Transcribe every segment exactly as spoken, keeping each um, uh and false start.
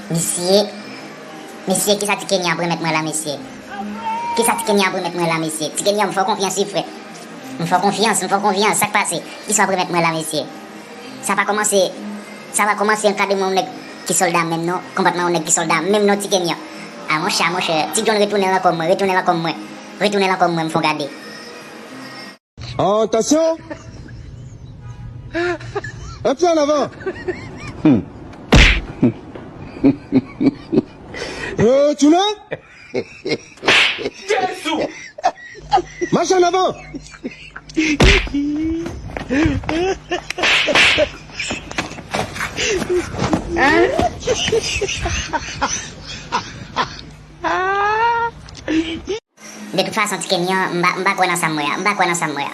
Mesye, mesye, kisa ti Kenyan ap remèt mwen la, mesye? Kisa ti Kenyan ap remèt mwen la, mesye? Ti Kenyan, m fè w konfyans, wi, frè. M fè w konfyans, m fè w konfyans, sa k pase? Kisa w ap remèt mwen la, mesye? Sa pa kòmanse, sa pa kòmanse ankadreman yon nèg ki sòlda menm non, konpòtman yon nèg ki sòlda menm non, ti Kenyan. A monchè, a monchè, ti John retounen l ankò mwen, retounen l ankò mwen, retounen l ankò mwen, m fè w gade. Attention! Un pied en avant! Retournez! Marche en avant! De tout fason, ti Kenyan, m pa, m pa kwè nan sa m wè a. M pa kwè nan sa m wè a.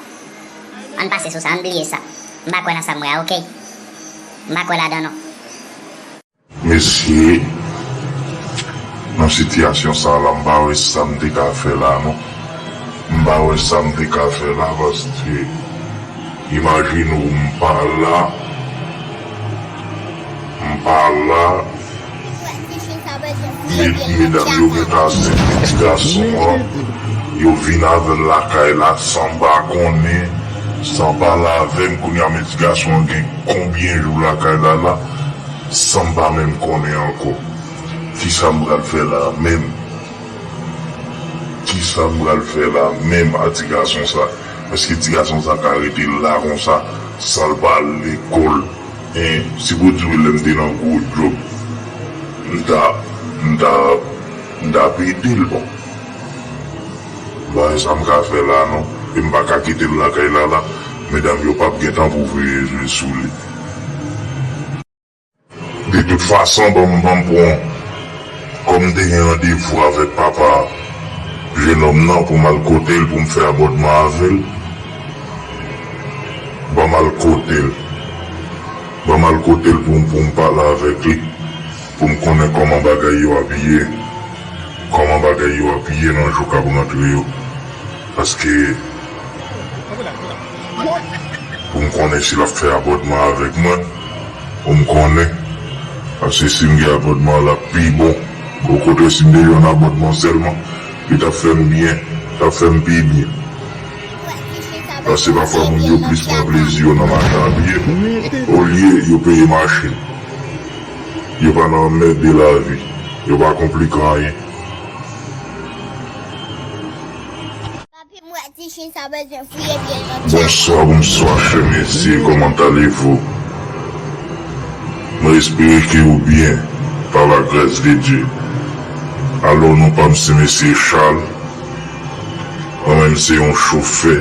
Ann pase sou sa, ann bliye sa. M pa kwè nan sa m wè a, oke? M pa kwè ladan non. Mesye, nan sitiyasyon sa la, m pa wè sa m te ka fè la non. M pa wè sa m te ka fè la, paske imajine w, m pa la, m pa la, Med-, medam yo gentan asepte ti gason an. Yo vin avè l lakay la san m pa konnen, san pale avè m. Kounye a, men ti gason an gen konbyen jou lakay la la, san m pa menm konnen ankò. Kisa m pral fè la menm? Kisa m pral fè la menm a ti gason sa? Èske ti gason sa ka rete la konsa, san l pa al lekòl? Hein, si pou di w lè m te nan gwo djòb, m ta, m ta, m ta ap ede l, bon. M pa wè sa m ka fè la non. E m pa ka kite l lakay la la. Medam yo p ap gen tan pou veye je sou li. De tout fason, ban m, ban m pran, kòm m te gen randevou avèk papa jennonm nan pou m al kote l, pou m fè abòdman avè l, ban m al kote l. Ban m al kote l pou m, pou m pale avèk li, pou m konnen kòman bagay yo ap ye, kòman bagay yo ap ye nan jou k ap rantre yo. Paske pou m konnen si l ap fè abòdman avèk mwen, pou m konnen. Paske si m gen abòdman, l ap pi bon. Okontrè, si m te jwenn abòdman sèlman, li t ap fè m byen, t ap fè m pi byen. Paske pafwa moun yo plis pran plezi yo nan machin a pye, olye yo peye machin. Yo pa nan anmède lavi, yo pa konplike anyen. Bonswa, bonswa, chè mesye, comment allez-vous? Mwen espere ke ou byen, par la grâce de Dieu. Alò, non pa m se mesye Charles. Mwen menm se yon chofè.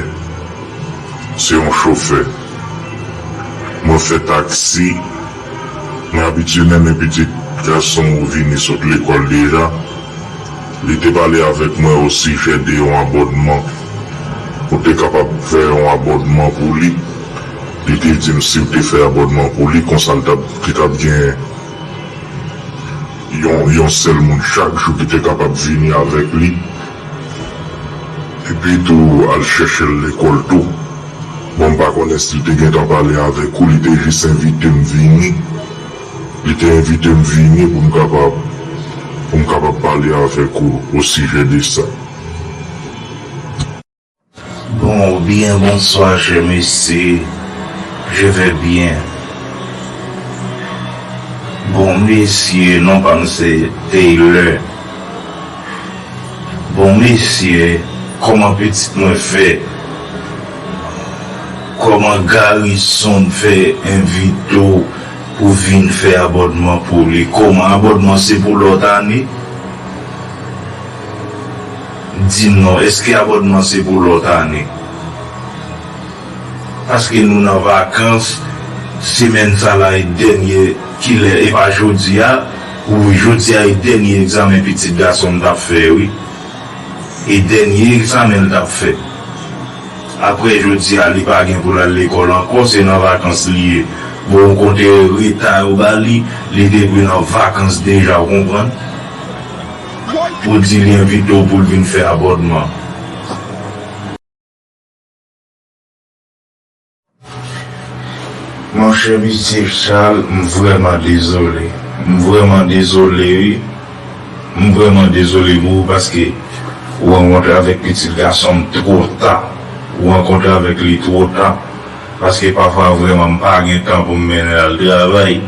Se yon chofè. Mwen fè taksi. Mwen abitye mennen pitit gason m vini sot lekòl deja. Li te pale avèk mwen osijè de yon abòdman. Ou te kapab fè yon abòdman pou li. Li te di m si w te fè abòdman pou li, konsa l t ap, te t ap gen yon, yon sèl moun chak jou ki te kapab vini avèk li. Epi tou, al chèche l lekòl tou. Bon, m pa konnen si l te gentan pale avèk ou, li te jis envite m vini. Li te envite m vini pou m kapab, pou m kapab pale avèk ou osijè de sa. Bon, bien, bonsoir, cher monsieur. Je vais bien. Bon, monsieur, non pa m se Taylor. Bon, monsieur, kòman pitit mwen fè? Kòman Garrison fè envite w pou vin fè abòdman pou li? Kòman, abòdman se pou lòt ane? Di m non, èske abòdman se pou lòt ane? Paske nou nan vakans, semèn sa la e dènye, kilè, e pa jodi a, wi, jodi a e dènye egzamen pitit gason m t ap fè, wi. E dènye egzamen l t ap fè. Apre jodi a, li pa gen pou l al lekòl ankò, se nan vakans li ye. Bon, ou konte reta yo ba li, li te dwe nan vakans deja, ou konprann? Pou di li envite w pou l vin fè abòdman. Monchè, mesye Charles, m vrèman dezole. M vrèman dezole wi. M vrèman dezole pou ou paske ou rankontre avèk pitit gason m twò ta. Ou rankontre avèk li twò ta. Paske pafwa vrèman m pa gen tan pou m mennen l al travay.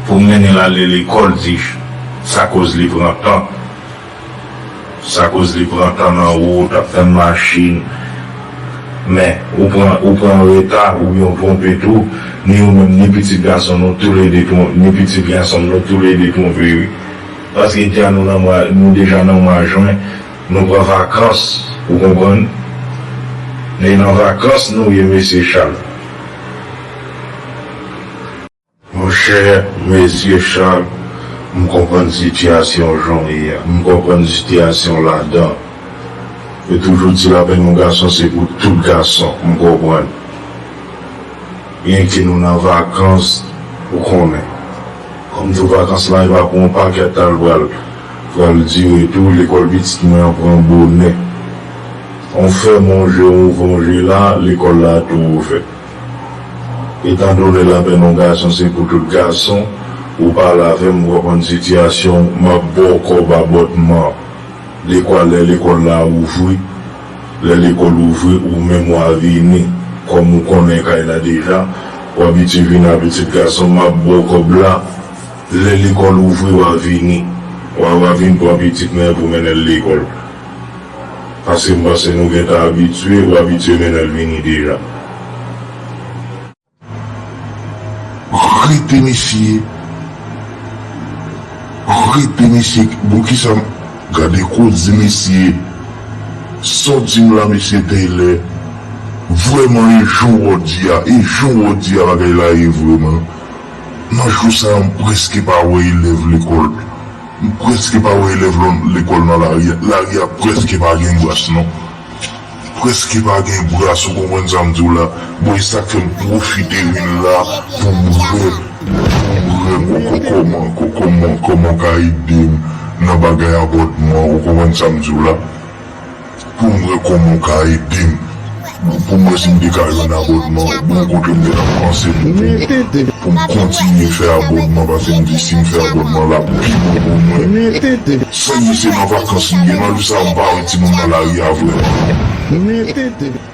Pou m mennen l ale lekòl, di sa koz li pran tan. Sa koz li pran tan nan wout, ap tann machin. Men, ou pran, ou pran reta, oubyen ou twonpe tou, ni ou menm, ni pitit gason nou, toulede twon-, ni pitit gason m nou, toulede twonpe, wi. Paske dja nou nan mwa, nou deja nan mwa jen, nou pran vakans, ou konprann? E nan vakans nou ye, mesye Chal. Monchè, mesye Chal, m konprann sitiyasyon w jan w ye a. M konprann sitiyasyon w ladan. Yo toujou di lapèn yon gason se pou tout gason, m konprann. Byenke nou nan vakans, ou konnen. Kòm tou vakans la, e pa pou yon pakèt tan l pral, pral dire tou, lekòl pitit mwen an pran bonè. On fèmen yon je, on ouvè yon je la, lekòl la tou ouvè. Etandone lapèn yon gason se pou tout gason, ou pale avè m, m konprann sitiyasyon w, m ap ba w kòb abòtman. Dekwa lè lekòl la ouvri, lè lekòl ouvri, ou menm w a vini. Kòm ou konnen kay la deja, w abitye vini a pitit gason m, m ap ba w kòb la. Lè lekòl ouvri, w a vini. W a, w a vin pran pitit mwen pou mennen l lekòl. Paske m panse nou gentan abitye, ou abitye mennen l vini deja. Rete mesye. Rete mesye. Bon, kisa m, gade koze mesye. Sa w di m la, mesye Taylor. Vrèman, e jan w di a, e jan w di a bagay la ye vrèman. Nan jou sa yo, m prèske pa wè elèv lekòl. M prèske pa wè elèv lòn-, lekòl nan lari a. Lari a prèske pa gen gras, non. Prèske pa gen gras, ou konprann sa m di w la. Bon, e sa k fè m pwofite vin la pou m wè, pou m wè kò-, kò-, kòman, kò-, kòman, kòman w ka ede m nan bagay abòtman, ou konprann sa m di w la. Pou m wè kòman w ka ede m. Pou m wè si m te ka jwenn abòtman. Bon, kote m te ap panse pou, pou, pou m kontinye fè abòtman, paske m di si m fè abòtman, l ap pi bon pou mwen. Sa ye, se nan vakans m ye. Nan jou sa a, m pa wè timoun nan lari a vrèman.